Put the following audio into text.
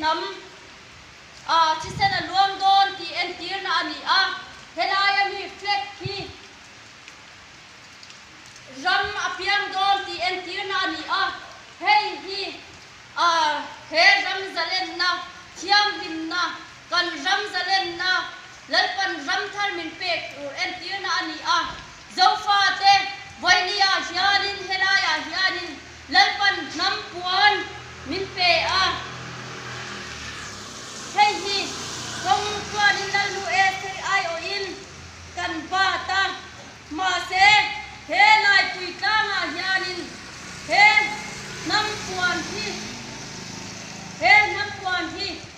hnam ah thisen a luang dawn tih entirna a ni a, helaia mi flag hi ram a piang dawn tih entirna a ni a, hei hi ah he ram zalenna thianghlimna kan ram zalenna Lalpan ram thar min pek tur entirna a ni a, Zofate Vainia hianin helaiah hianin Lalpan hnam puan min pe a, hei hi kawng chuanin Lalnu Esther aiawhin kan bat a, mahse he Laipui tlangah hianin he hnam puan hi he hnam puan hi.